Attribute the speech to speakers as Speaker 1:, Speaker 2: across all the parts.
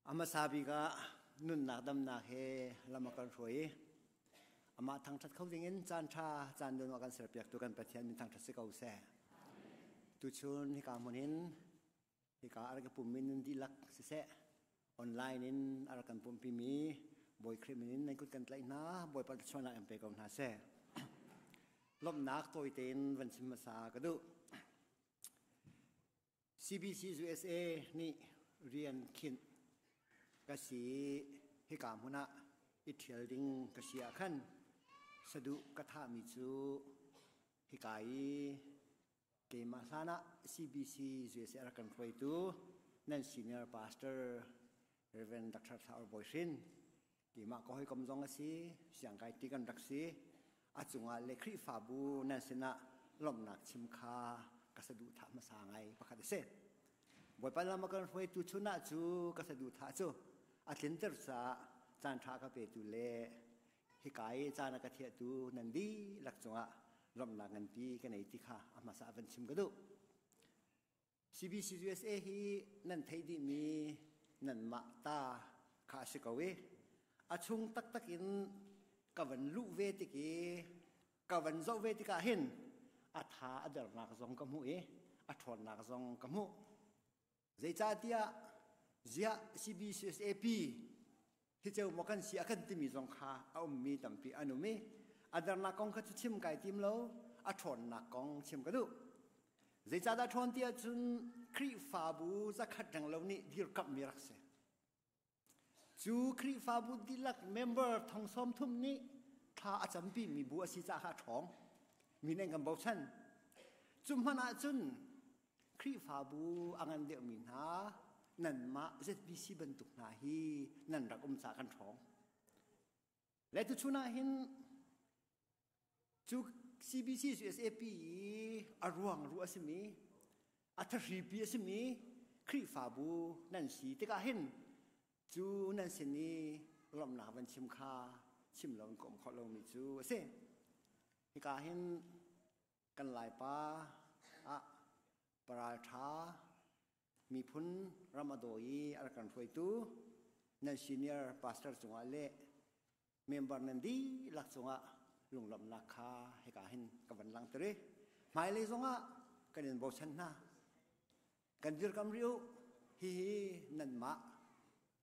Speaker 1: A hmasa bik ah nunnak damnak he lam a kan hruai i amah thangṭhat kho dingin caan ṭha caan dun a kan serpiaktu kan Pathian min thangṭhat si ko seh. Tuchun hika hmun hin hika a rak i pummi nun dihlak siseh online in a rak kan pumhpimi Bawi Khrih min in nan kut kan tlaih hna Bawipa thluachuahnak in pe ko hna seh. Lawmhnak tawi tein van chim hmasa ka duh. CBC USA nih rian khinh ka si hika hmun ah i ṭhial ding ka si ah khan saduh ka thahmi cu hika i keimah hlan ah CBC USA a rak kan hruaitu nan senior pastor Reverend Dr. Thla Or Bawi Hrin keimah ka hawikom zong a si siangkai ti kan rak si a cungah le Khrihfabu nan sinah lawmhnak chim kha ka saduhthah hmasa ngai pakhat a si. Bawipa lam a kan hruaitu chun ah cu ka saduhthah cu a tlinter caah caan ṭha ka petu le hika i caan a ka thiahtu nan dihlak cungah lawmhnak nganpi ka nei ti kha a hmasa van chim ka duh. CBCUSA hi nan theih dihmi nanmah ta kha a si ko i a chung taktak in ka van luh ve tik i ka van zoh ve tikah hin a tha a dernak zong ka hmuh i a ṭhawnnak zong ka hmuh. Zeicahtiah ziah CBCUSAP hi ceu maw kan si a kan timi zong kha a ummi tampi an um i a dernak kong kha cu chim kai tim lo a ṭhawnnak kong chim ka duh zeicahdah ṭhawn ti ahcun Khrihfabu zakhat reng lo nih dirkamhmi rak si cu Khrihfabu dihlak member thong sawm thum nih thla a campi mi bu a si caah kha a ṭhawng mi nih an kan bochan cu hmanh ahcun Khrihfabu a ngan deuhmi hna nanmah ZBC bantuk hna hi nan rak um caah kan ṭhawng. Le tuchun ah hin cu CBC CSAP i a ruang ru a simi a thahripi a simi Khrihfabu nan si tikah hin cu nan sin i lawmhnak van chim kha chim lo in ka um khawh lomi cu a si. Hika hin Kan Laipa ah paralṭha miphun ram a daw i a rak kan hruaitu nan senior pastor cungah le member nan dihlak cungah lunglawmhnak kha hika hin ka van langhter i hmailei zongah kan in bochan hna. Kan dirkam rih u hihi nanmah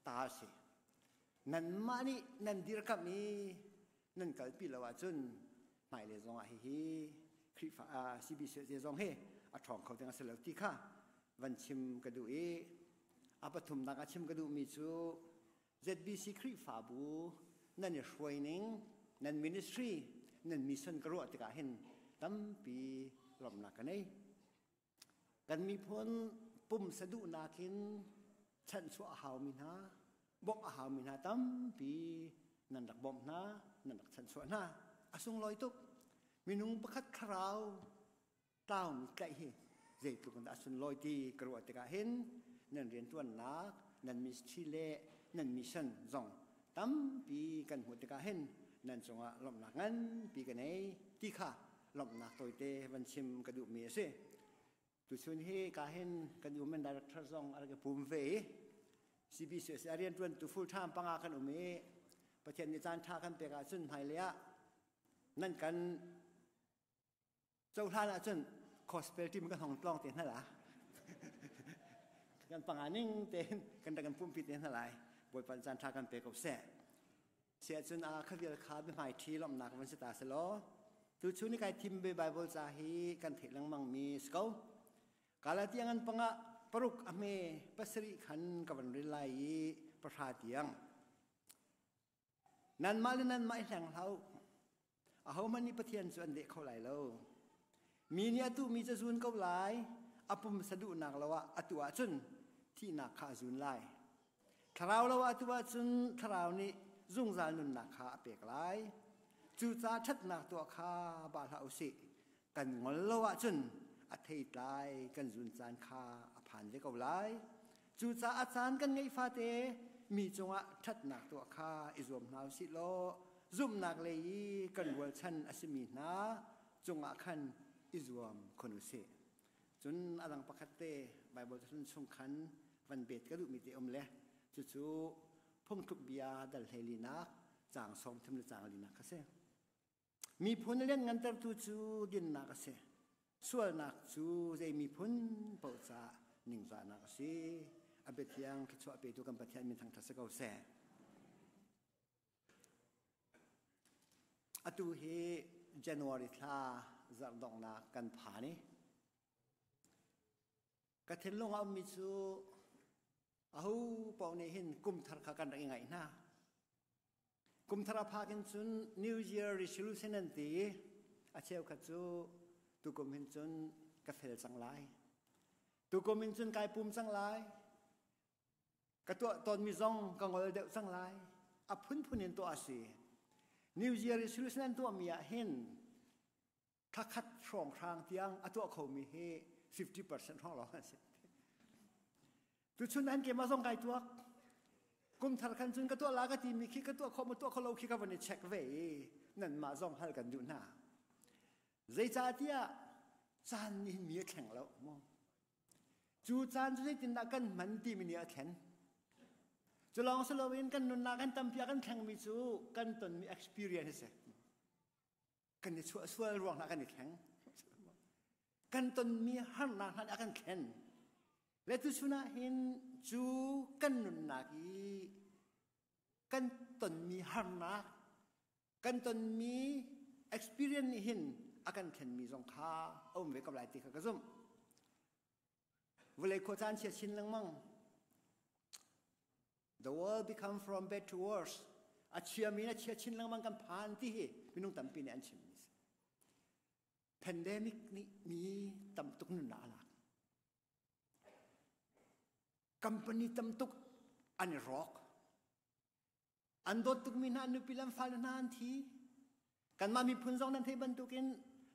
Speaker 1: ta a si. Nanmah nih nan dirkamh i nan kalpi lo ahcun hmailei zongah hihi Khrihfa CBC zong hi a ṭhawng kho ding a si lo ti kha van chim ka duh i a pathumnak ah chim ka duhmi cu ZBC Khrihfabu nan i hruaining nan ministry nan mission ka ruah tikah hin tampi lawmhnak ka nei. Kan miphun pumsa duhnak in chanhchuah a haumi hna, bawmh a haumi hna tampi nan rak bawmh hna, nan rak chanhchuah hna. A sunglawi tuk. Minung pakhat thlarau tlaumi tlaih hi zeitluk in dah a sunlawi ti ka ruah tikah hin nan rianṭuannak, nan ministry le nan mission zong tampi kan hmuh tikah hin nan cungah lawmhnak nganpi ka nei ti kha lawmhnak tawite van chim ka duhmi a si. Tuchun hi ka hin kan human director zong a rak i pum ve i CBC a rianṭuantu full time panga kan um i Pathian nih caan ṭha kan pek ahcun hmailei ah nan kan cohlan ahcun gospel team kan hong tlawng te hna la kan panga ning tein kan rak kan pumpi te hna lai Bawipa caan ṭha kan pe ko seh Siahcun a kha vial kha biahmai ṭhi lawmhnak van si ta selaw tuchun i kai thim ve Bible ca hi kan theih lengmang mi si ko. Galatiang an pangah paruk a hme pasarih khan ka van rel lai i pahra tiang. Nanmah le nanmah i hleng hlah u. Ahohmanh nih Pathian cu an leh kho lai lo. Mi nih a tuhmi cu a zun ko lai, a pumsa duhnak lo ah a tuah ahcun thihnak kha a zun lai. Thlarau lo ah a tuah ahcun thlarau nih zungzal nunnak kha a pek lai. Cucaah ṭhatnak tuah kha ba hlah u sih. Kan ngol lo ahcun a theitlai kan zun caan kha a phan ve ko lai. Cucaah a caan kan ngeih fate mi cungah ṭhatnak tuah kha i zuam hna u sih law zumhnak lei i kan rualchan a simi hna cungah khan i zuam khun u sih. Cun a dang pakhat te Bible cahlun chung khan van bet ka duhmi te um le. Cucu phungthluk bia dal hleilinak caang 30 le caang linak kha si. Miphun a lianngantertu cu dinnak a si. Sualnak cu zei miphun paoh caah ningzahnak a si. A biathiang thluachuah petu kan Pathian min thangṭhat si ko seh. Atu hi January thla zarh donghnak kan phan i ka thinlung a ummi cu aho paoh nih hin kum thar kha kan rak i ngaih hna. Kum thar a phak in cun New Year resolution an ti i a cheukhat cu tukum hin cun ka fel cang lai. Tukum in cun kai pum cang lai. Ka tuah tawnmi zong ka ngol deuh cang lai. A phunphun in tuah a si. New Year resolution an tuahmi ah hin thla khat hrawnghrang tiang a tuah khomi hi 50% hrawng lawng an si. Tuchun an keimah zong kai tuak. Kum thar khan cun ka tuah la ka timi khi ka tuah khawh ma tuah kho lo khi ka van i check ve i nanmah zong hal kan duh hna. Zeicahtiah caan nih mi a thleng lo mu. Cu caan cu zeitindah kan hman timi nih a thlen. Cu lawng si loin kan nunnak kan tampi ah kan thlengmi cu kan tonmi experience a si. Kan i chuah sual ruang hna kan i thleng. Kan tonmi harnak hna nih a kan thlen. Le tuchun ah hin cu kan nunnak i kan tonmi harnak kan tonmi experience nih hin a kan thlenmi zong kha a um ve ko lai ti kha ka zumh. Vawlei khuacaan chia chin lengmang. The world become from bad to worse. A chiami in a chia chin lengmang kan phan ti hi minung tampi nih an chimmi si. Pandemic nih mi tam tuk nunnak a lak. Company tam tuk an i rawk. An dawt tukmi hna nupi le an fale hna an thi. Kanmah miphun zong nan theih bantukin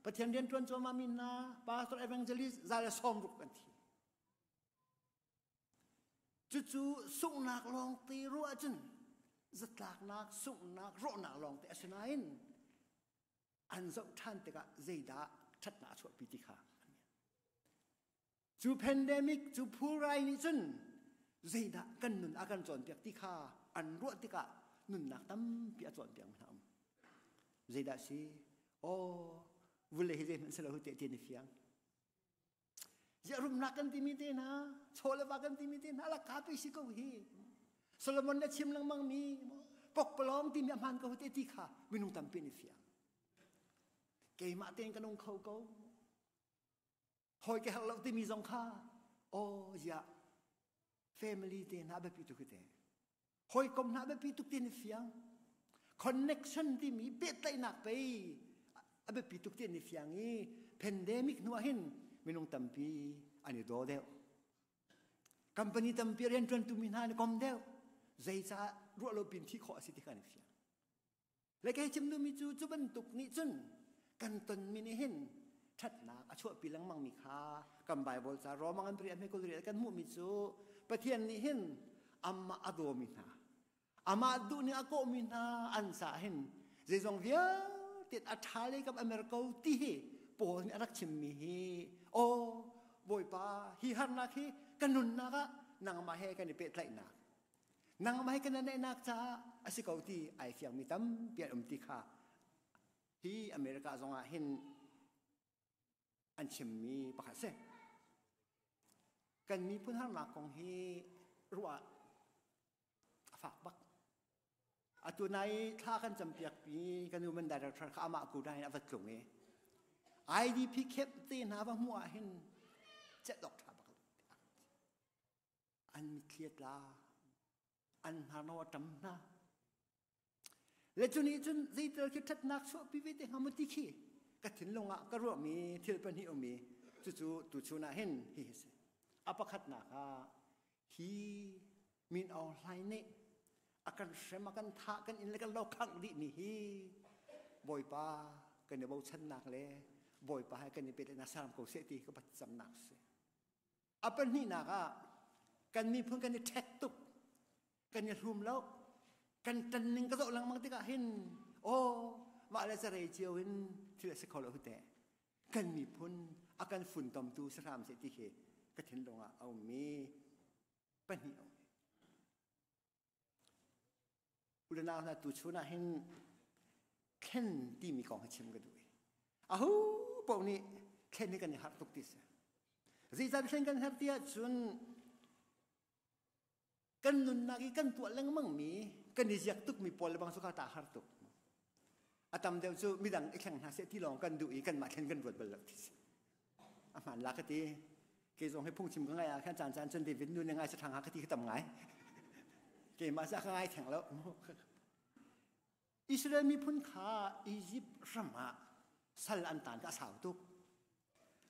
Speaker 1: Pathian rian ṭuan cuahmahmi hna pastor evangelist za le sawm ruk an thi. Cucu sunghnak lawngte ruah ahcun zatlaknak, sunghnak, rawhnak lawngte a si nain an zoh ṭhan tikah zeidah ṭhatnak a chuahpi ti kha Cu pandemic cu phurai nih cun zeidah kan nun a kan cawnpiak ti kha an ruah tikah nunnak tampi a cawnpiak mi hna um. Zeidah si? Aw, vule hi zeihmanh si lo te ti ni fiang. Ziah rumnak kan timi te hna, chaw le va kan timi te hna, laka pi si ko hi. Solomon le chim lengmang mi, pokpalong timi a hmaan ko te ti kha minung tampi ni fiang. Keimah tein ka nung kho ko. Hawi ka herh lo timi zong kha aw ziah family te hna biapi tuk te hawikom hna biapi tuk ti ni fiang connection timi pehtlaihnak pei a biapi tuk ti ni fiang i pandemic hnu ah hin minung tampi an i daw deuh company tampi rianṭuantu mi hna an i kom deuh zeicah ruah lo pin thi khawh a si ti kha an i fiang Le kei chim duhmi cu cu bantuk nih cun kan tonmi nih hin ṭhatnak a chuahpi lengmangmi kha kan Baibal ca Roma ngan pariat hme kul riat kan hmuhmi cu Pathian nih hin amah a dawmi hna amah duh nih a kawhmi hna an caah hin zeizong vialte a ṭha lei kam a mer ko ti hi Paul nih a rak chimmi hi aw Bawipa hi harnak hi ka nunnak ah nangmah he kan i pehtlaihnak Nangmah he kan naihnak caah a si ko ti ai fiangmi tampi an um ti kha hi America zongah hin an chimmi pakhat si. Kan miphun harnak kong hi ruah a fak bak. Atu nai thla kan campiakpi kan human director kha amah ku in a va tlung i IDP camp te hna va hmuh ah hin celh awk ṭha bak lo. An mitthli a tla. An hnarno a ṭam hna. Le cu nih cun zeital khi ṭhatnak chuahpi ve te hnga maw ti khi ka thinlung ah ka ruahmi thil pahnih um i cucu tuchun ah hin hihi si. A pakhatnak ah hi Min Aung Hlaing nih a kan hrem a kan thah kan inn le kan lo khangh dihmi hi Bawipa kan i bochannak le Bawipa he kan i pehtlaihnak saram ko seh ti ka camnak si. A pahnihnak ah kan miphun kan i ṭhek tuk, kan i hlum lo, kan ṭan ning ka zoh lengmang tikah hin aw mah le carei cio in thil a si kho lo hu teh. Kan miphun a kan funtomtu si hram seh ti khi ka thinlung ah a ummi pahnih a um. Ulenau hna tu chun ah hin thlen timi kong hi chim ka duh i aho paoh nih thlen hi kan i harh tuk ti si. Zeicah thlen kan herh ti ahcun kan nunnak i kan tuah lengmang mi kan i ziak tukmi pawl le bang cu ka ta har tuk. A tam deuh cu midang i thleng hna seh ti lawng kan duh i kanmah thlen kan ruat bal lo ti si. A hmaan la ka ti. Kei zong hi phungchim ka ngai ah khan caan caan cun David nu ne ngai sa thang ha ka ti ka tam ngai. Keimah sa ka ngai theng lo. Israel miphun kha Egypt ram ah sal an tan ka sau tuk.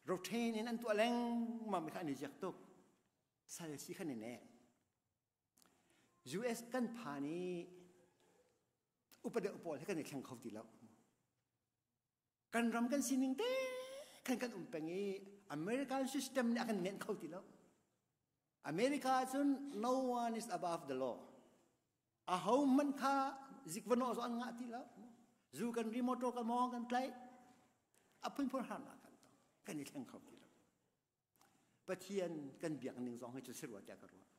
Speaker 1: Rotain in an tuah lengmang mi kha an i ziak tuk. Sal si khan i nek. US kan phan i upa deuh pawl he kan i thleng kho ti lo. Kan ram kan sining te khan kan um peng i American system nih a kan nenh kho ti lo. America cun no one is above the law. A ho hmanh kha zikvano zo an ngah ti lo. Zu kan ri motor kan mawng kan tlaih. A phunphun harnak kan tong. Kan i thleng kho ti lo. Pathian kan biak ning zong hi cu si rua tiah ka ruah.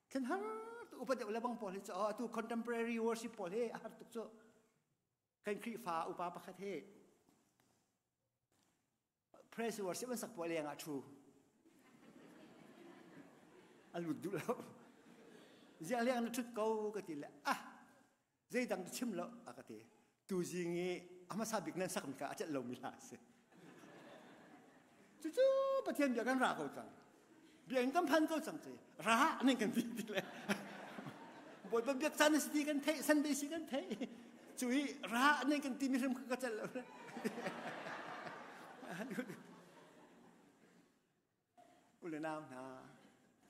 Speaker 1: Thlen har tu upa deuh le bang pawl hi cu atu contemporary worship pawl hi a har tuk cu. Kan Khrihfa upa pakhat hi praise worship an sak pawl leng ah thu a lut duh lo. Ziang leng na thut ko ka ti le ah zeidang chim lo a ka ti. Tu zing i a hmasa bik nan sak mi kha a celh lomi hla a si. Cucu Pathian bia kan ra ko cang. Bia in kan phan ko cang ci. Ra nan kan ti ti le. Bawipa biak caan si ti kan theih, Sunday si kan theih. Cu i ra nan kan ti mi hrim ka celh lo. Ule nau hna,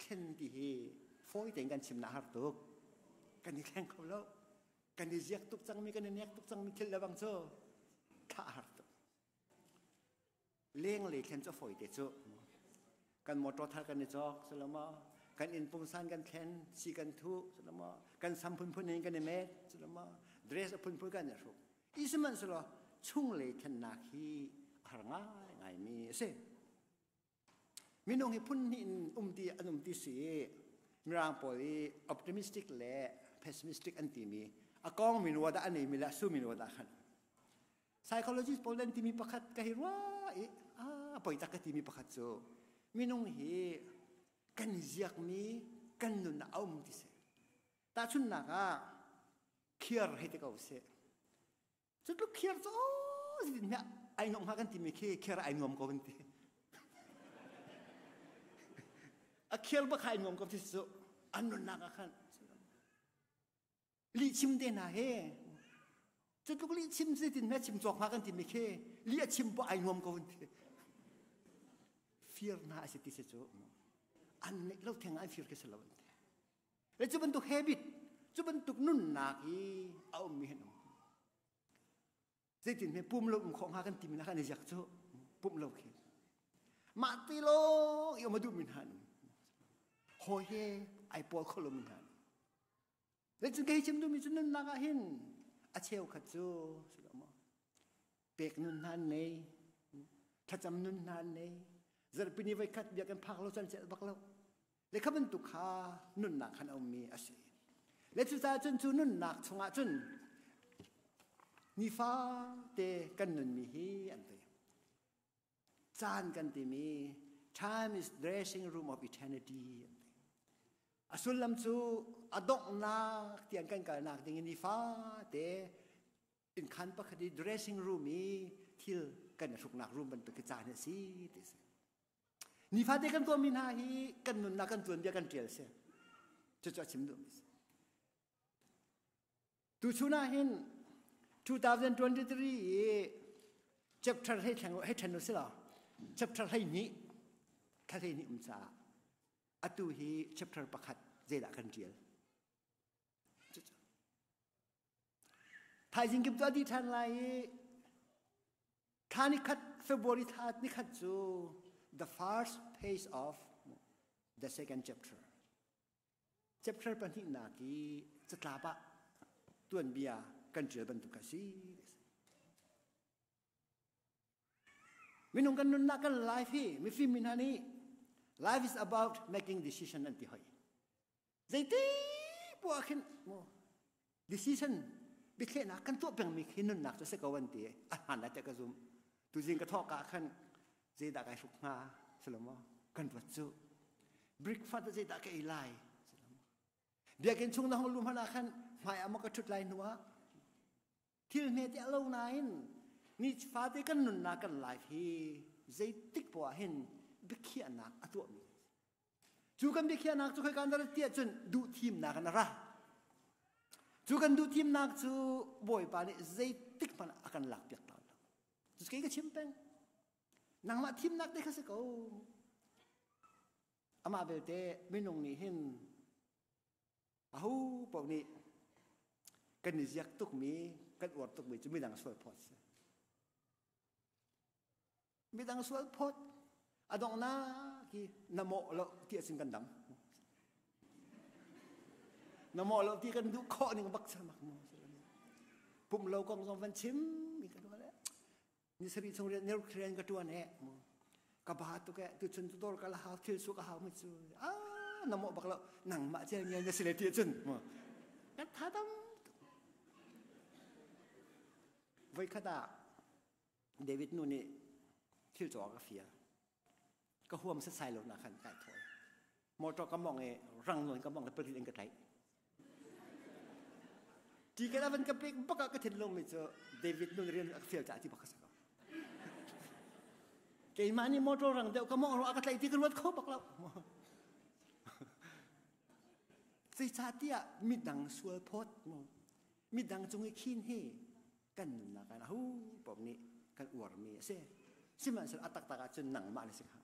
Speaker 1: thlen ti hi fawi tein kan chim na har tuk. Kan i thleng kho lo. Kan i ziak tuk cangmi, kan i nek tuk cangmi thil le bang cu thah har tuk. Lenglei thlen cu a fawi te cu. Kan motor thar kan i cawk, salama. Kan inn pungsan kan thlen, si kan thuh, salama. Kan sam phunphun in kan i met, salama. Dress a phunphun kan i hruk. I sihmanhsehlaw chunglei thlennak hi a har ngaingaimi a si. Minung hi phun hnih in um ti an um ti si i Mirang pawl i optimistic le pessimistic an timi a kong min dah an neimi le a su min dah khan psychologist pawl an timi pakhat ka hi rua i a poi tak ka timi pakhat cu minung hi kan ziakmi kan nun a um ti si tahchunhnak ah khiar hei ti ko sih Cu tluk khiar cu zeitin hme ai nuam hnga kan timi khi khiar ai nuam ko kan ti. A khiar bak ai nuam ko ti cu an nunnak ah khan lih chim te hna he cu tluk lih chim zeitin hme chim cawk hnga kan timi khi lih a chim poh ai nuam ko kan ti. Fir hna a si ti si cu an neih lo theng an fir khi si lo an ti. Le cu bantuk habit, cu bantuk nunnak hi a ummi hin um. Zeitin hme pum lo um khawh hnga kan timi na kan i ziak cu pum lo khi. Mah ti lawng i um a duhmi hna an um. Hawi he ai pawl kho lomi hna an um. Le cun kei chim duhmi cu nunnak ah hin a cheukhat cu pek nun hna an nei, thlacam nun hna an nei, zarhpini voikhat bia kan phak lo can celh bak lo. Le kha bantuk kha nunnak khan a ummi a si. Le cucaah cun cu nunnak chungah cun nifate kan nunmi hi an ti. Caan kan timi time is dressing room of eternity an ti. A sullam cu a donghnak tiang kan kalnak ding in nifate innkhan pakhat i dressing room i thil kan i hruknak room bantuk khi caan a si ti si. Nifate kan tuahmi hna hi kan nunnak kan tuanbia kan ṭial si. Cucu a chim duhmi si. Tuchun ah hin 2023 i chapter hei thleng hei ṭhen u si law chapter 12 thla 12 um caah atu hi chapter pakhat zeidah kan ṭial. Thaizing kip cu a dih ṭhan lai i Thla nikhat February thla nikhat cu the first page of the second chapter. Chapter pahnihnak i catlap ah tuanbia kan ṭial bantuk a si. Minung kan nunnak kan life hi mifim mi hna nih life is about making decision an ti hoi. Zeiti poah khin mu. Decision biathlehnak kan tuah pengmi khi nunnak cu a si ko an ti. A hmaan lai tiah ka zum. Tuzing ka thawk ah khan zeidah kai hruk hnga silo maw kan ruat cu. Breakfast zeidah ka ei lai Biakinn chung na hong luh hmanh ah khan hmai ah maw ka ṭhut lai hnu ah thil hme te a lo nain ni fate kan nunnak kan life hi zeitik poah hin biakhiahnak a tuahmi cu kan biakhiahnak cu khoika na tiah cun duhthimnak in a ra. Cu kan duhthimnak cu Bawipa nih zeitik hmanh a kan lakpiak ta lo. Cu kei ka chim peng. Nangmah thimnak te kha si ko. Amah belte minung nih hin aho paoh nih kan i ziak tukmi kan uar tukmi cu midang sual phawt si. Midang sual phawt a donghnak hi na mawh lo ti ahcun kan dam. Na mawh lo ti kan duh khawh ning bak samak mu. Pum lo kong zong van chim mi ka duh le ni sarih chung rian rian ka tuan he ka ba tuk e tu chun tu dor ka la hau thil su ka hau mi cu ah na mawh bak lo nangmah cel ngial na si le ti cun kan tha dam voi khat ah David nu nih thil cawk a fial. Ka huam setsai lo na khan kai thawi. Motor ka mong i rang nawn ka mong le pari in ka tlaih. Ti ka van ka pek bak ah ka thinlung mi cu David nun rian a fial caah ti bak ka si ko. Keimah nih motor rang deuh ka mong ro a ka tlaih ti ka ruat kho bak lo. Zeicahtiah midang sual phawt mu. Midang cung i khin hi kan nunnak ah aho paoh nih kan uarmi a si. Sihmanhsehlaw a taktak ahcun nangmah na si kha.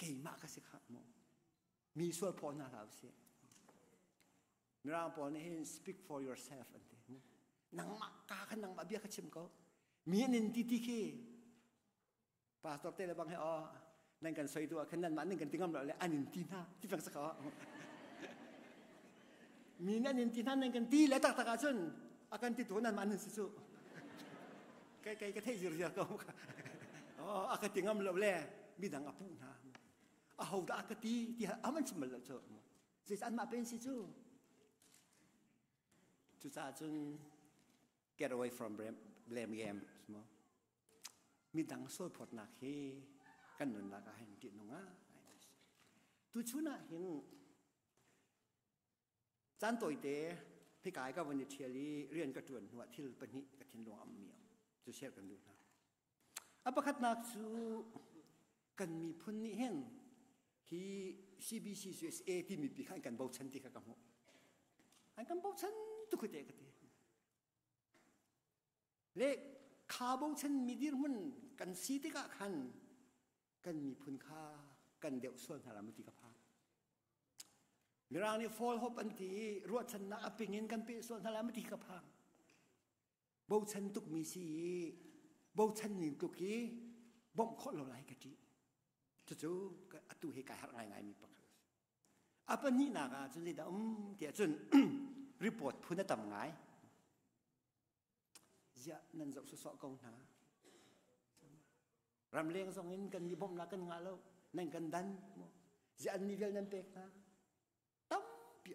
Speaker 1: Keimah ka si kha mu. Mi sual phaw hna hlah usih. Mirang pawl nih hin speak for yourself an ti. Nangmah ka kha nangmah bia kha chim ko. Mi an in ti ti khi pastor te le bang he oh nan kan soi tu ah khan nanmah nan kan ti ngam lo le an in ti hna ti fang saka mi nan in ti hna nan kan ti le taktak ahcun a kan ti tu nanmah nan si cu kai kai ka thei zir zir ko oh a ka ti ngam lo le midang a puh hna a ho dah a ka ti ti aman chim bal lo cu zei anmah pen si cu cucaah cun get away from blame game Midang sualphawtnak hi kan nunnak ah hin ṭihnung ah tuchun ah hin caan tawite phikai ka von i ṭhial i rian ka ṭuan hnuah thil pahnih ka thinlung a ummi cu share kan duh hna. A pakhatnak cu kan miphun nih hin hi CBC USA timi pi kha an kan bochan ti kha ka hmuh. An kan bochan tuk te ka ti. Le kha bochanmi dirhmun kan si tikah khan kan miphun kha kan deuh sual hna lam ti ka phang. Mirang nih fall hope an ti i ruahchannak a ping in kan peh sual hna lam ti ka phang. Bochan tukmi si i bochan ning tluk i bawmh khawh lo lai ka ṭih. Cucu atu hi kai harh ngaingaimi pakhat a si. A pahnihnak ah cun zeidah um tiah cun report phun a tam ngai. Ziah nan zoh sawsawh ko hna. Ramleng zong in kan mi bawmhnak kan ngah lo. Nan kan dan. Ziah an mi vial nan pek hna. Tampi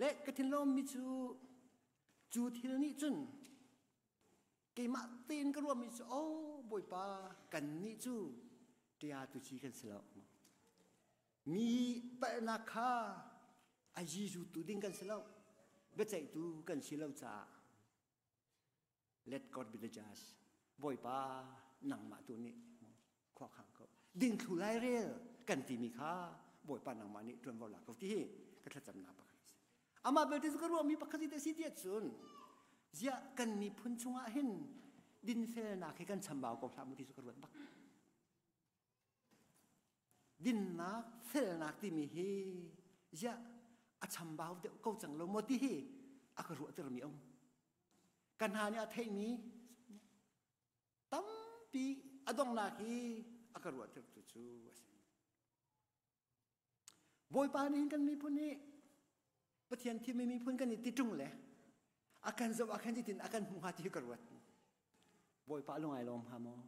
Speaker 1: Le ka thinlung mi cu cu thil nih cun keimah tein ka ruahmi cu oh Bawipa kan nih cu ṭia tu ci kan si lo. Mi palhnak kha a Jesuh tu ding kan si lo. Biaceihtu kan si lo caah let God be the judge. Bawipa nangmah tu nih khua khang ko. Dingthlu lai rel kan timi kha Bawipa nangmah nih ṭuanvo la ko ti hi ka thlacamnak pakhat a si. Amah belte cu ka ruahmi pakhat hi si tiah cun ziah kan miphun chungah hin dinfelnak hi kan chambau ko hlah mu ti cu ka ruat bak. Dinnak, felnak timi hi ziah a chambau deuh ko cang lo maw ti hi a ka ruahtermi a um. Ka hna nih a theihmi tampi a donghnak hi a ka ruahtertu cu a si. Bawipa nih hin kan miphun hi Pathian thimmi miphun kan i ti ṭung le a kan zoh ah khan zeitin a kan hmuh hnga ti hi ka ruat. Bawipa lung ai lawm hnga maw?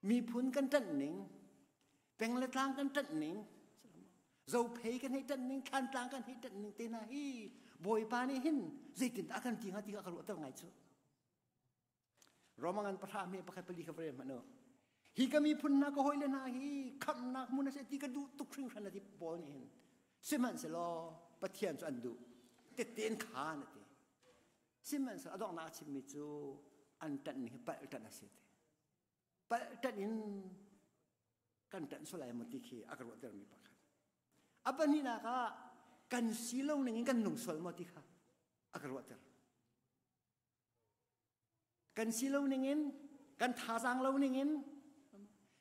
Speaker 1: Miphun kan ṭanh ning, peng le tlang kan ṭanh ning, Zophei kan hei ṭanh ning, Thlantlang kan hei ṭanh ning te hna hi Bawipa nih hin zeitindah a kan ti hnga ti kha ka ruahter ngai cu. Roma ngan pahra hme pakhat pali kha va rel hmanh u. Hi ka miphun hna ka hawile hna hi khamhnak hmun a si ti ka duh tuk hringhran a ti Paul nih hin. Sihmanhsehlaw Pathian cu an duh. Tette in khaan a ti. Sihmanhsehlaw a donghnak a chimmi cu an ṭanh ning hi palh ṭanh a si ti. Palh ṭanh in kan ṭanh sual lai maw ti khi a ka ruahtermi pakhat. A pahnihnak ah kan si lo ning in kan nung sual maw ti kha a ka ruahter. Kan si lo ning in kan thazaang lo ning in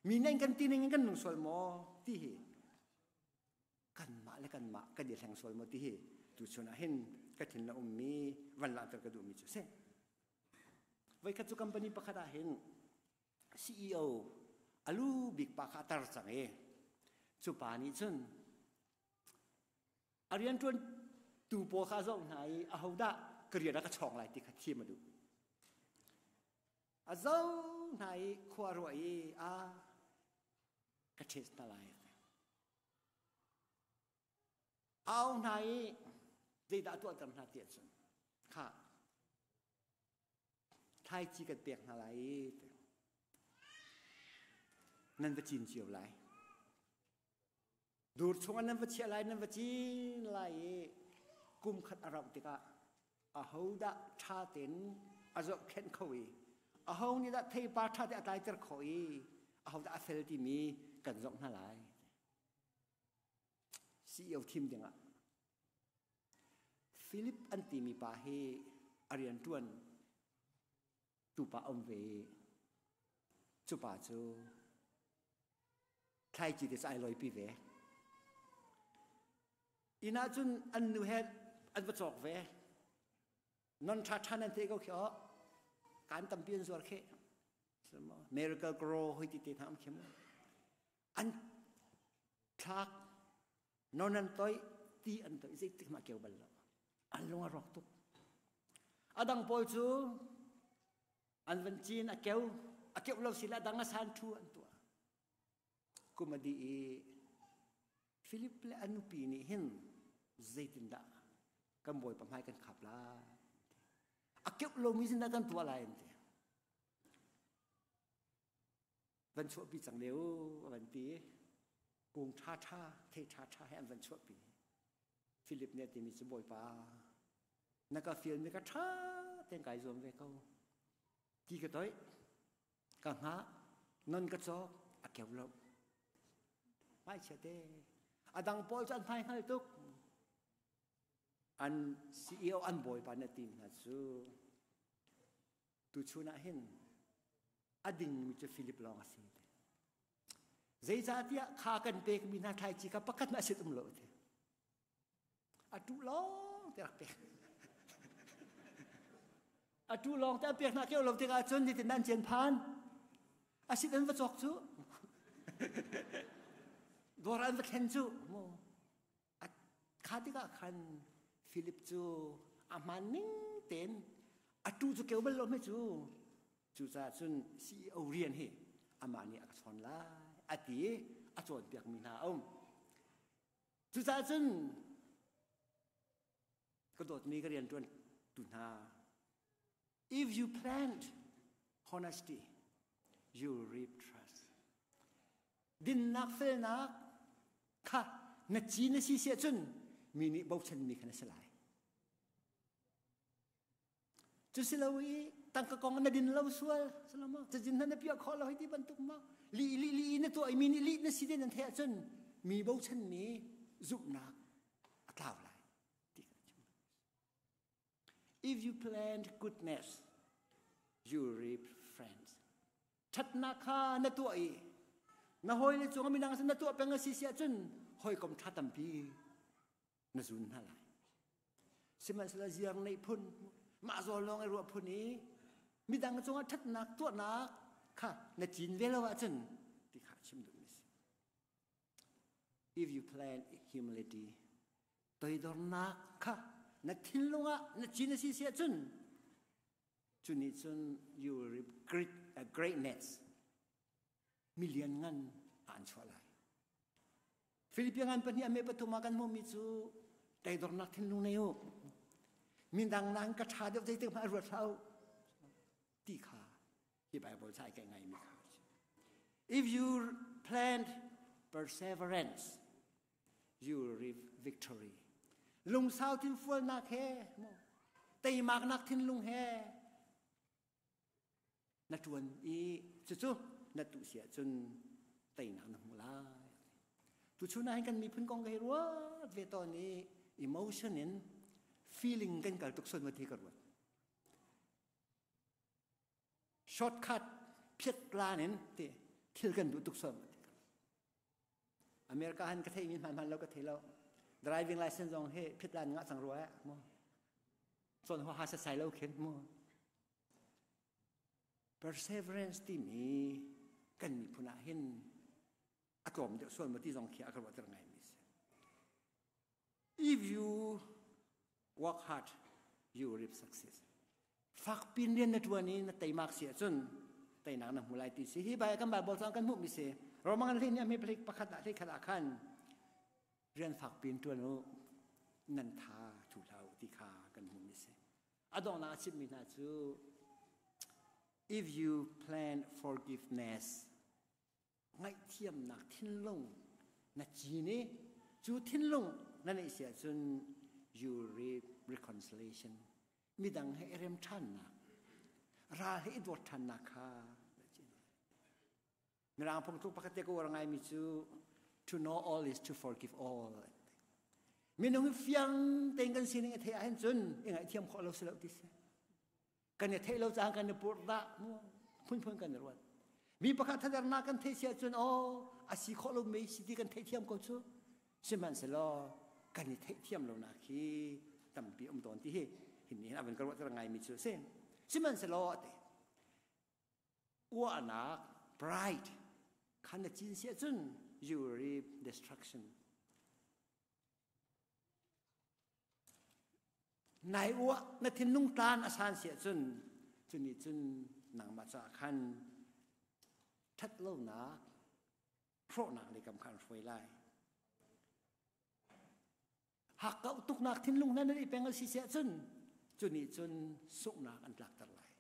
Speaker 1: mi nih kan ti ning in kan nung sual maw ti hi kanmah le kanmah kan i hleng sual maw ti hi tuchun ah hin ka thin la ummi van langhter ka duhmi cu si. Voikhat cu company pakhat ah hin CEO a lu bik pa kha a tar cang i cu pa nih cun a rianṭuan tu pawl kha a zoh hna i ahodah ka rian ah ka chawng lai ti kha thim a duh. A zoh hna i khua a ruah i a ka test hna lai. Au hna i zeidah tuahter hna ti ahcun kha thlaici kan pek hna lai i nan va cin cio lai. Dur chungah nan va chiah lai, nan va cin lai i kum khat a rauh tikah ahodah ṭha tein a zohkhenh kho i aho nih dah theipar ṭha te a tlaiter khawh i ahodah a fel timi kan zoh hna lai. CEO thim dingah Philip an timi pa hi a rianṭuan tupa um ve i cu pa cu thlaici te cu ai loipi ve. Inn ah cun an nu he an va cawk ve. Non ṭha ṭha nan te ko khi aw. Kaan tampi an zuar khi. Miracle Grow hoi ti te hna um khi mu. An thlak non an toih ti an toih zeitik mah keu bal lo. An lung a rawk tuk. A dang pawl cu an van cin a keu a keuh lo sila dang a san thu an tuah. Kum a dih i Philip le a nupi nih hin zeitindah kan bawipa hmai kan khap lai a keuh lomi zindah kan tuah lai an ti van chuahpi cang le u a van ti kung ṭha ṭha thei ṭha ṭha he an van chuahpi Philip nih a timi cu bawipa na ka fialmi ka ṭha tein kai zuam ve ko ti ka toih ka hngah non ka cawk a keu lo hmaichia te a dang pawl cu an hmai hngal tuk an CEO an bawipa na ti hna cu tuchun ah hin a dingmi cu Philip lawng a si te zeicahtiah kha kan pekmi hna thlaici kha pakhat na sit um lo te A tu lawng te rak pek. A tu lawng te a pek hna keu lo tikah cun nitin nan cian phan. A sit an va cawk cu. Dawr an va thlen cu. Mu. Kha tikah khan Philip cu a hmaan ning tein a tu cu keu bal lo hme cu. Cucaah cun CEO rian hi amah nih a ka chawn lai a ti i a cawnpiakmi hna a um. Cucaah cun ka dawtmi ka rianṭuan tu hna if you plant honesty you will reap trust dinnak felnak kha na ci na si siah cun mi nih bochanmi kha na si lai Cu si lo i tangka kong na din lo sual salama cazin hna na piah khawh lo hei ti bantuk ma li li li na tuah i mi nih li na si den an theih ahcun mi bochan mi zumhnak a tlau lai ti ka chim. If you plant goodness, you reap friends. Ṭhatnak kha na tuah i na hawile cung midang sin na tuah peng a si si ahcun hawikom ṭha tampi na zun hna lai sihmanhsehlaw ziar neih phun mah zawn lawng i ruah phun i midang cungah ṭhatnak tuahnak kha na cin ve lo ahcun ti kha chim duhmi si if you plan humility toidornak kha na thinlung ah na cin a si si ahcun cu nih cun you will reap great, uh, greatness milian ngan an chuah lai. Philippian ngan pahnih ame pathum ah kan hmuhmi cu teidornak thinlung nei u. Mindang nain ka ṭha deuh zeitik hmanh ruat hlah u ti kha hi Bible ca kai ngaimi kha If you plant perseverance, you will reap victory. Lungsau thinfualnak he, teimaknak thinlung he na ṭuan i cucu na tuh si ahcun teinak na hmu lai. Tuchun ah hin kan miphun kong ka hi ruat ve tawn i emotion in feeling kan kal tuk sual ma ti ka ruat. Shortcut phiat plan in ti thil kan duh tuk sual ma ti ka ruat. America han ka theimi hman hman lo ka thei lo. Driving license zong hi phiat plan ngah cang rua eh mu. Cawn huaha setsai lo khin mu. Perseverance timi kan miphun ah hin a tlawm deuh sual maw ti zong khi a ka ruahter ngaimi si. If you work hard, you will reap success. Fakpin rian na ṭuan i na teimak si ahcun teinak na hmu lai ti si. Hi bai kan Bible cang kan hmuhmi si. Roman hlei nih a hme palik pakhat ah hlei khat ah khan rian fakpin ṭuan u nan tha thu hlah u ti kha kan hmuhmi si. A donghnak a chimmi hna cu if you plan forgiveness ngaihthiamnak thinlung na cin i cu thinlung na neih si ahcun you reap reconciliation midang he i rem ṭhannak ral he i dawt ṭhannak kha na cin. Mirang phungthluk pakhat te ka uar ngaimi cu to know all is to forgive all. Minung hi fiang tein kan sining i theih ahhin cun i ngaihthiam khawh lo si lo ti si. Kan i theih lo caah kan i purh dah phunphun kan i ruat. Mi pakhat thadernak kan theih si ahcun aw a si khawh lo mei si ti kan theihthiam ko cu. Sihmanhsehlaw kan i theihthiam lonak hi tampi um tawn ti hi hin nih hin a van ka ruahter ngaimi cu a si. Sihmanhsehlaw a ti. Uahnak pride kha na cin si ahcun you will reap destruction. Nai uah na thinlung tlan a san si ahcun cuni cun nangmah caah khan ṭhat lonak hrawhnak lei kam kha an hruai lai. Hakkauh tuknak thinlung hna nan i peng a si si ahcun cuni cun sunghnak an tlakter lai.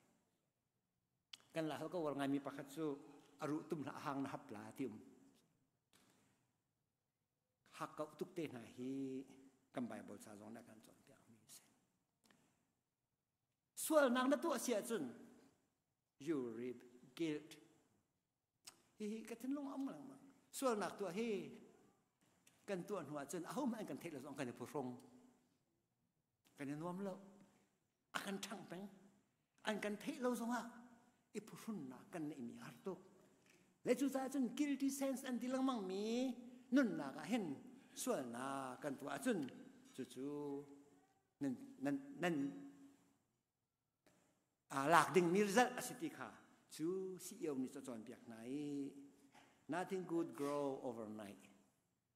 Speaker 1: Kan la hal ka uar ngaimi pakhat cu a ruh tum hlah hang na hap la ti um. Hakkauh tuk te hna hi kan Bible ca zong nih a kan cawnpiakmi a si. Sualnak na tuah si ahcun you reap guilt. Hihi ka thinlung a um lengmang. Sualnak tuah hi kan tuah hnu ahcun ahohmanh an kan theih lo zong kan i phuhrung. Kan i nuam lo. A kan ṭhangh peng. An kan theih lo zongah i phuhrunnak kan neihmi har tuk. Le cucaah cun guilty sense an ti lengmang mi nunnak ah hin sualnak kan tuah ahcun cucu nan nan nan lak dingmi result a si ti kha cu CEO nih cu cawnpiak hna i nothing good grow overnight.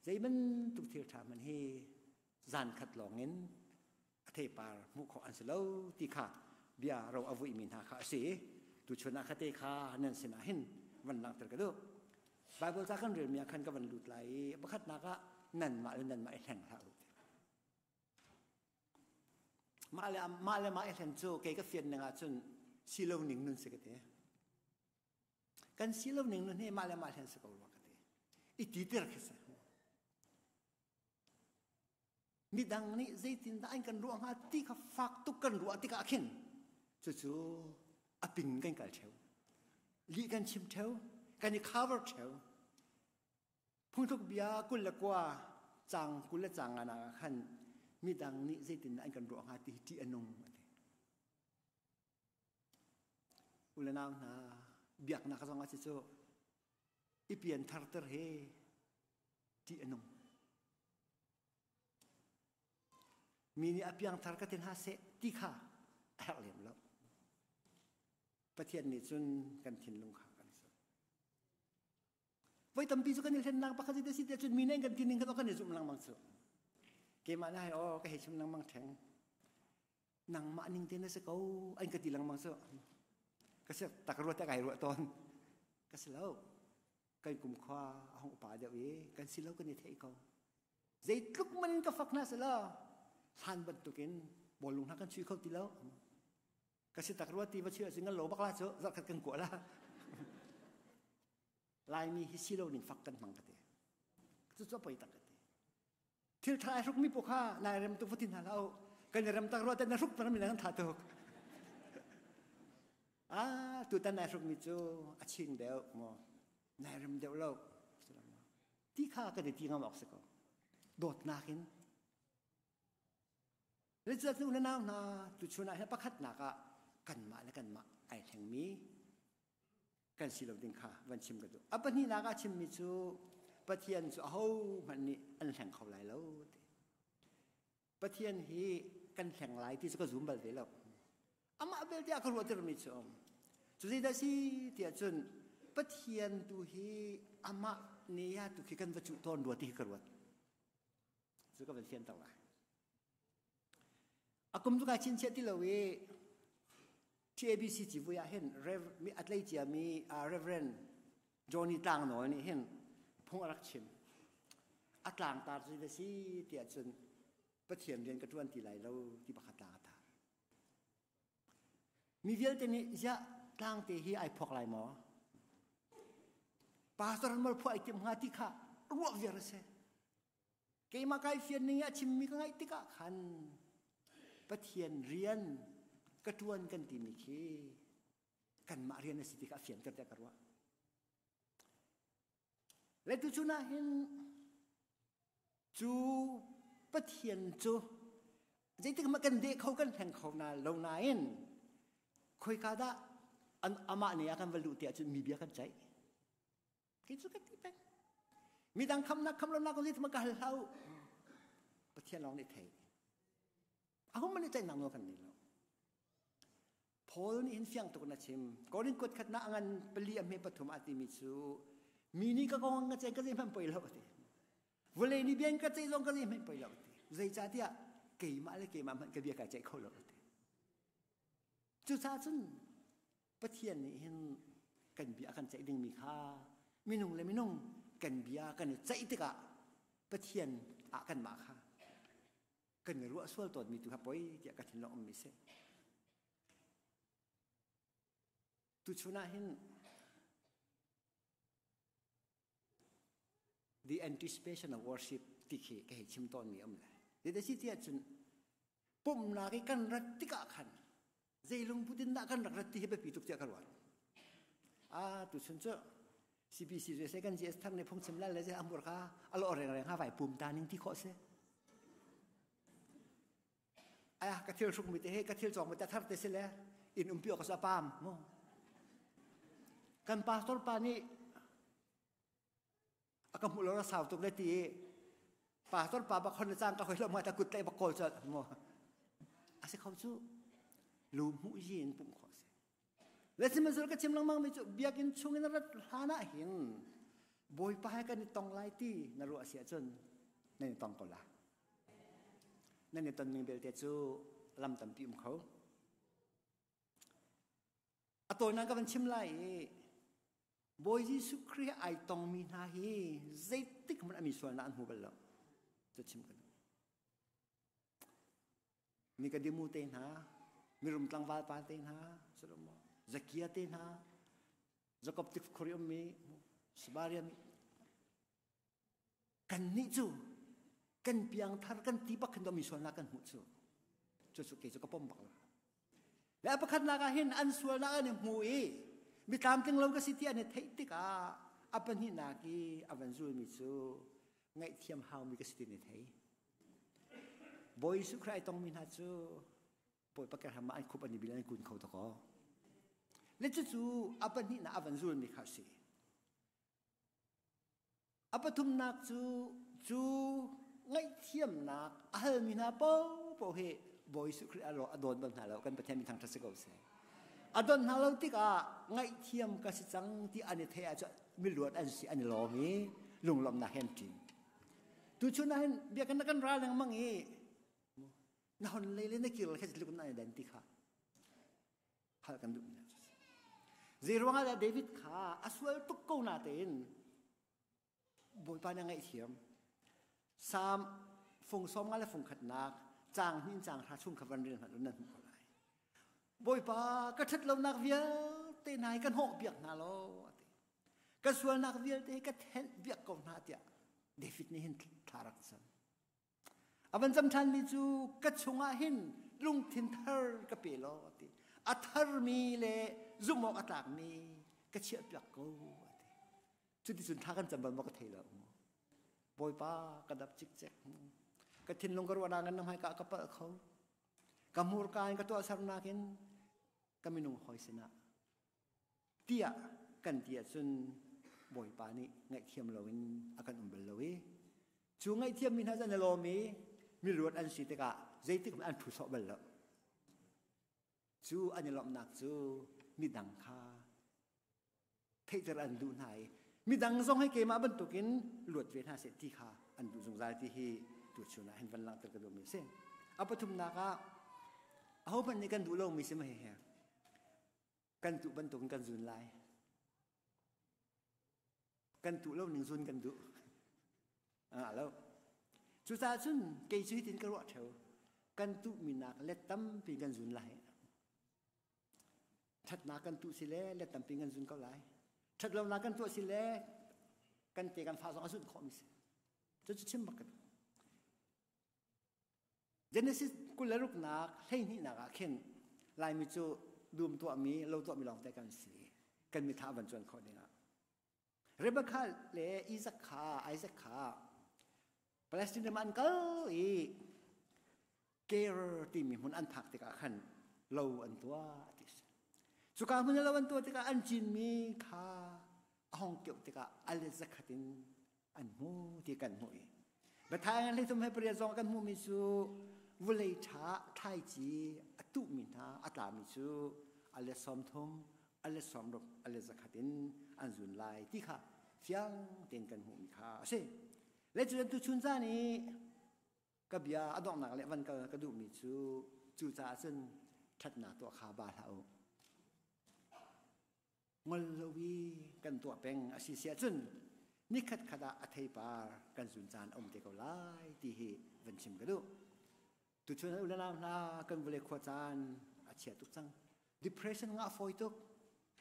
Speaker 1: Zei bantuk thil ṭha hmanh hi zan khat lawngin a theipar hmuh khawh an si lo ti kha bia ro a vuimi hna kha a si. Tuchun ah khate kha nan sinah hin van langhter ka duh. Bible ca kan relmi ah khan ka van lut lai i pakhatnak ah nanmah le nanmah i hleng hlah u. Mah le mah le mah i hlen cu kei ka fian ning ahcun si lo ning nun si ka ti. Kan si lo ning nun hi mah le mah hlen si ko rua ka ti. I titir khi si. Midang nih zeitindah an kan ruah hnga ti kha fak tuk kan ruah tikah khin cucu a ping kan kal theo. Lih kan chim theo, kan i cover theo. Phungthluk bia 29 cang 20 le cang nga ah khan midang nih zeitindah an kan ruah hnga ti hi ṭih a nung a ti. U le nau hna biaknak zong ah cu i pian tharter hi ṭih a nung. Mi nih a piangthar ka ti hna seh ti kha a herh lem lo. Pathian nih cun kan thinlung kha kan zoh. Voi tampi cu kan i hlennak pakhat si si cun mi nih kan ti ning kha kan i zumh lengmang cu. Keimah na hai aw ka hei chim lengmang theng. Nangmah ning te na si ko an ka ti lengmang cu. Ka si tak ruat kai ruah tawn. Ka si lo. Kan kum khua a hung upa deuh i kan si lo kan i theih ko. Zeitluk man in ka fak hna selaw hlan bantukin bawlung hna kan chui kho ti lo. Ka si tak rua ti va chui ahcun kan lo bak la cu zarhkhat kan kuah la. Laimi hi si lo ning fak kan hmang ka ti. Cucu a poi tak ka ti. Thil tha ai hrukmi paoh kha nai rem tuk va ti hna hlah u. Kan i rem tak rua te na hruk peng mi na kan tha tuk. Ah, tutan nai hrukmi cu a ching deuh maw? Nai rem deuh lo. Ti kha kan i ti ngam awk si ko. Dawtnak in. Zeicahtiah nu le nau hna tuchun ah hin pakhatnak ah kanmah le kanmah ai thlengmi kan si lo ding kha van chim ka duh. A pahnihnak ah chimmi cu Pathian cu ahohmanh nih an hleng kho lai lo ti. Pathian hi kan hleng lai ti cu ka zum bal ve lo. Amah belte a ka ruahtermi cu um. Cu zeidah si tiah cun Pathian tu hi amah ne ya tu khi kan va cuh tawn rua ti hi ka ruat. Cu ka van fianter lai. A kum cu kai chinchiah ti lo i TABC civui ah hin Rev a tlei ciami Reverend Johnny Tlangnawl nih hin phung a rak chim. A tlangtar cu da si tiah cun Pathian rian ka ṭuan ti lai lo ti pakhat tlang a tar. Mi vialte nih ziah tlangte hi ai phuak lai maw? Pastor mal phuah ai tim hnga ti kha ruah viar a si. Keimah kai fian ning i a chimmi ka ngaih tikah khan Pathian rian ka ṭuan kan timi khi kanmah rian a si ti kha a fianter tiah ka ruah. Le tuchun ah hin cu Pathian cu zeitik mah kan deh kho kan hleng kho na lo nain khoika dah an amah nih a kan va luh tiah cun mi bia kan ceih. Kei cu ka ti peng. Midang khamnak kham lonak kong zeitin ka hal hlah u. Pathian lawng nih thei. Ahum man nih ceihnak nawl kan nei lo. Paul nih hin fiang tuk na chim. Korin kuat khat na angan pali a hme pathum a timi cu mi nih ka kong ka ceih ka zei hmanh poi lo ati. Vawlei nih bian ka ceih zong ka zei hmanh poi lo ati. Zeicahtiah keimah le keimah hmanh ka bia kai ceih kho lo ati. Cucaah cun Pathian nih hin kan bia a kan ceih dingmi kha minung le minung kan bia kan i ceih tikah Pathian ah kanmah kha kan i ruah sual tawnmi tu kha poi tiah ka thinlung ummi si. Tuchun ah hin the anticipation of worship ti khi ka hei chim tawnmi um le. Zeiti si tiah cun pumhnak i kan rat tikah khan zei lungput in dah kan rak rat ti hi biapi tuk tiah ka ruat. Ah tuchun cu CPC cu se kan GS thar ne phungchim lal le ze amur kha alo reng reng ha vai pum ta ning ti khawh se. Aya ka thil hruk mi te he ka thil cawng mi te thar te se le in umpi awk sa pam mo. Kan pastor pa nih a ka hmuh lo ra sau tuk le ti pastor pa bak hon le cang ka hoi lo ma ta kut tlai bak kawl chol mo a si kho cu lu hmuh yin pum kho si le sihmanhsehlaw ka chim lengmang mi cu biakinn chung in rat hlan ah hin bawipa he kan i tong lai ti na ruah si ahcun nan i tong ko la nan i ton ning belte cu lam tampi um kho A tawinak ka van chim lai i Bawi Jesuh Khrih ai tongmi hna hi zeitik hmanh a mi sualnak an hmu bal lo. Cu chim ka duh. Nikodimu te hna, mirum tlangval pa te hna, Zakia te hna, Jakob tik khuri ummi, Samaria mi, Kannih cu kan piangthar kan ti bak khin mi sualnak kan hmuh cu. Cucu kei cu ka pom bak lo. Le a pakhatnak ah hin an sualnak an i hmu i mi tlamtling lo ka si ti an i theih tikah a pahnihnak i a van zulmi cu ngaihthiam haumi ka si ti an i thei. Bawi Jesuh Khrist ai tongmi hna cu Bawipa kehram ah an khup an i bil an kun kho dakaw. Le cucu a pahnihnak a van zulmi kha a si. A pathumnak cu cu ngaihthiamnak a halmi hna paohpaoh hi Bawi Jesuh Khrih a dawn bal hna lo. Kan Pathian min thangṭhat si ko seh. A don hna lo tikah ngaihthiam ka si cang ti an i theih ahcun miluat an si an i lawm i lunglawmhnak he an ṭin. Tuchun ah hin biakinn na kan ral lengmang i na hon lei le na kir le kha zeitluk in an i den ti kha hal kan duh mi Zei ruangah dah David kha a sual tuk ko natein Bawipa nih a ngaihthiam. Salm fung som nga le fung khatnak caang hnin caang hra chung kha van rel hmanh nan hmuh ko lai. Bawipa ka ṭhat lonak vialte hna hi kan hawh piak hna law ati. Ka sualnak vialte hi ka thenh piak ko hna tiah David nih hin thla rak cam. A van cam ṭhanmi cu ka chungah hin lungthin thar ka pe law ati. A tharmi le zumh awk a tlakmi ka chiah piak ko ati. Cuticun thla kan cam bal maw ka thei lo. Bawipa ka dap cikcek. Ka thinlung ka ruahnak in na hmaika ka palh kho. Ka hmurka in ka tuahsernak in ka minung hawi sinah tiah kan ti ahcun Bawipa nih ngaihthiam loin a kan um bal lo i cu ngaihthiam mi hna cu an i lawm i miluat an si tikah zeitik hmanh an phu sawh bal lo. Cu an i lawmhnak cu midang kha theihter an duh hna i midang zong hi keimah bantukin luat ve hna seh ti kha an duh zungzal ti hi tuchun ah hin van langhter ka duhmi a si. A pathumnak ah ahohmanh nih kan duh lomi si ma hihi kan tuh bantukin kan zun lai. Kan tuh lo ning zun kan duh. Ah lo. Cucaah cun kei cu hitin ka ruah theo. Kan tuhmi nak let tampi kan zun lai. Ṭhatnak kan tuh si le let tampi kan zun ko lai. Ṭhatlonak kan tuah si le kan te kan fa zong a zunh khawhmi si. Cucu chim bak ka duh. Genesis 26 nak 12nak ah khin Laimi cu dum tuahmi, lo tuahmi lawngte kan si. Kan mitha van cuan khawh dingah. Rebekah le Isaac kha Isaac kha Palestine ram an kal i Ker timi hmun an phak tikah khan lo an tuah ti si. Cuka hmun lo an tuah tikah an cinmi kha a hong keuh tikah a let zakhat in an hmu ti kan hmuh i Biathai ngan hlei thum he pariat zong kan hmuhmi cu vulei ṭha thlaici a tuhmi hna a tlami cu a let 30 a let 60 a let zakhat in an zun lai ti kha fiang tein kan hmuhmi kha a si. Le cu tuchun caan i ka bia a donghnak le van kal ka duhmi cu cucaah cun ṭhatnak tuah kha ba hlah u. Ngol lo i kan tuah peng a si si ahcun nikhat khat ah a theipar kan zun caan a um te ko lai ti hi van chim ka duh. Tuchun u le nau hna kan vawlei khua caan a chia tuk cang. Depression ngah fawi tuk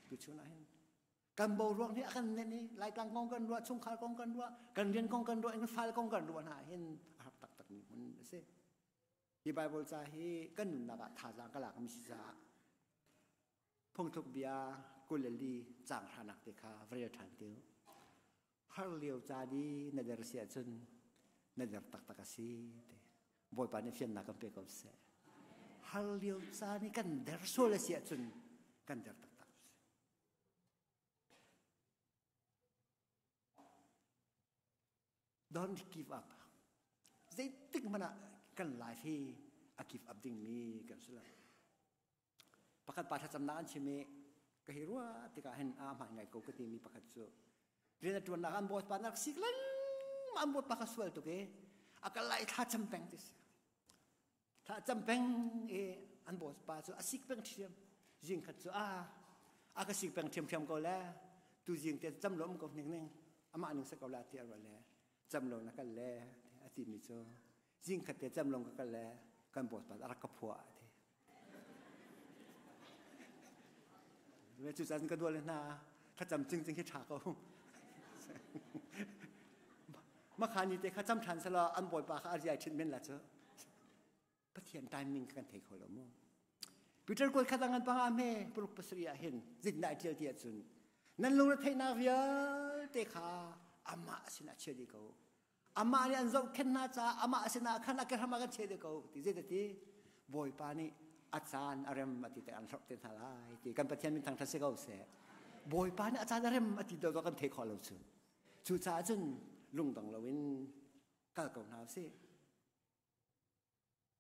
Speaker 1: tuchun ah hin. Kan boruak nih a kan nenh i Laitlang kong kan ruah, chungkhar kong kan ruah, kan rian kong kan ruah, kan fale kong kan ruah hna hin a har taktak mi hmun a si. Hi Bible ca hi kan nunnak ah thazaang ka lak mi si caah phungthluk bia 24 caang hranak te kha va rel ṭhan te u. Har lio ca di na der si ahcun na der taktak a si te. Bawipa nih fiannak kan pe ko seh. Har lio ca nih kan der sual a si ahcun kan der taktak a si. Don't give up. Zeitik hmanh ah kan life hi a give up dingmi kan si lo. Pakhat pa thlacamnak an chim i ka hi ruah tikah hin a hmaan ngai ko ka timi pakhat cu rian a ṭuannak an bawipa na rak sik lengmang an bawipa kha sual tuk i a kal lai thla cam peng ti si. Thla cam peng i an bawipa cu a sik peng ṭhiam. Zing khat cu a a ka sik peng ṭhiamṭhiam ko le tu zing te cam lo um ko ning ning amah ning sa ko la ti a ruah le cam lo na kal le a timi cu zing khat te cam long ka kal le kan bawipa a rak ka phuah a ti. Cucaah ka dual hna thlacam cingcing hi ṭha ko. Makha ni te kha cam ṭhan selaw an bawipa kha a riai ṭhin men la cu. Pathian timing kan thei kho lo mu. Peter kuat khat ngan panga me paruk pasarih ah hin zit na ṭial ti ahcun nan lungre theihnak vialte kha amah sinah chia dih ko. Amah nih an zohkhenh hna caah amah sinah khan a kehram ah kan chia dih ko ti zei ti Bawipa nih a caan a rem a ti te an hlorh te hna lai ti kan Pathian min thangṭhat si ko seh. Bawipa nih a caan a rem a ti do kan thei khawh lo cu. Cucaah cun lungdong loin kal ko hna usih.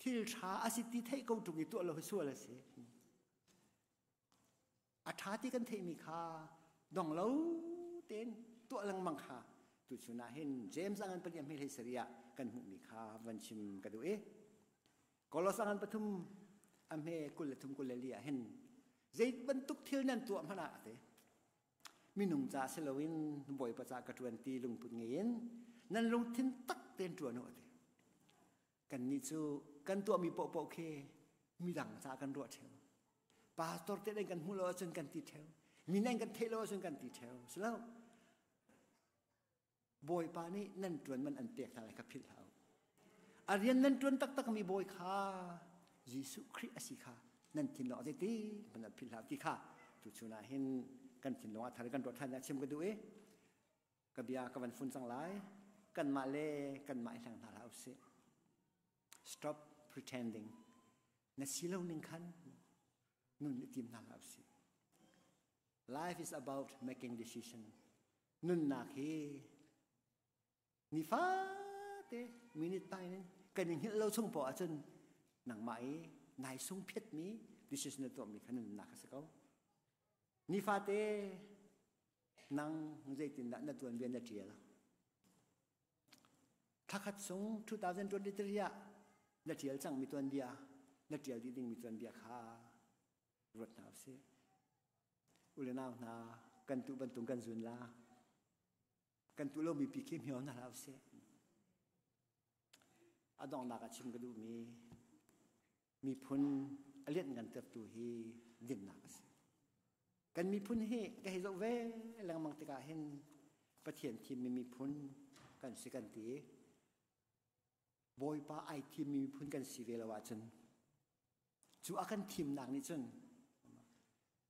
Speaker 1: Thil ṭha a si ti theih ko ṭung i tuah lo hi sual a si. A ṭha ti kan theihmi kha dong lo tein tuah lengmang kha tuchun ah hin James a ngan pali hme hlei sarih ah kan hmuhmi kha van chim ka duh i Kolos a ngan pathum a hme 23 24 ah hin zei bantuk thil nan tuah hmanh ah te minung ca si loin Bawipa ca ka ṭuan ti lungput ngei in nan lungthin tak. tein ṭuan u ati. Kannih cu kan tuahmi paohpaoh khi midang ca kan ruah ṭheu. Pastor te kan hmuh lo ahcun kan ti ṭheu. Mi nan kan theih lo ahcun kan ti ṭheu. Si lo. Bawipa nih nan ṭuan man an pek hna lai kha philh hlah u. A rian nan ṭuan taktakmi bawi kha Jesuh Khrih a si kha nan thinlung ah zeiti hmanh an philh hlah ti kha tuchun ah hin kan thinlung ah thar kan ruah ṭhan ah chim ka duh i ka bia ka van fun cang lai. Kanmah le kanmah i hleng hna hlah usih. Stop pretending. Na si lo ning khan nun i tim hna hlah usih. Life is about making decision. Nunnak hi nifate minute pai in kan i hngilh lo chung poah ahcun nangmah i nai sung phiatmi decision na tuahmi kha nunnak a si ko. Nifate nang zeitindah na tuanbia na ṭial? Thlakhat chung 2023 ah na ṭial cangmi tuanbia, na ṭial dih dingmi tuanbia kha ruat hna usih. U le nau hna, kan tuh bantuk kan zun la. Kan tuh lomi pi khi hmio hna hlah usih. A donghnak ah chim ka duhmi miphun a lianhngantertu hi dinnak a si. Kan miphun hi ka hei zoh ve lengmang tikah hin Pathian thimmi miphun kan si kan ti. Bawipa ai thimmi miphun kan si ve lo ahcun cu a kan thimnak nih cun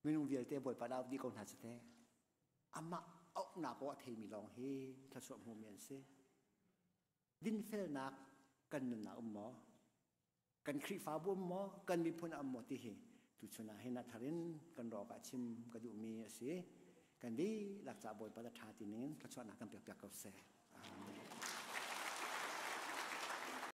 Speaker 1: minung vialte Bawipa dah dih ko hna cu teh. Amah auhnak aw a theimi lawng hi thluachuah hmumi an si. Dinfelnak kan nunnak um maw? Kan Khrihfabu um maw? Kan miphun um maw ti hi tuchun ah hin a thar in kan rawk ah chim ka duhmi a si. Kan dihlak ca Bawipa ṭha ti ning in thluachuahnak kan pek piak ko seh. Amen.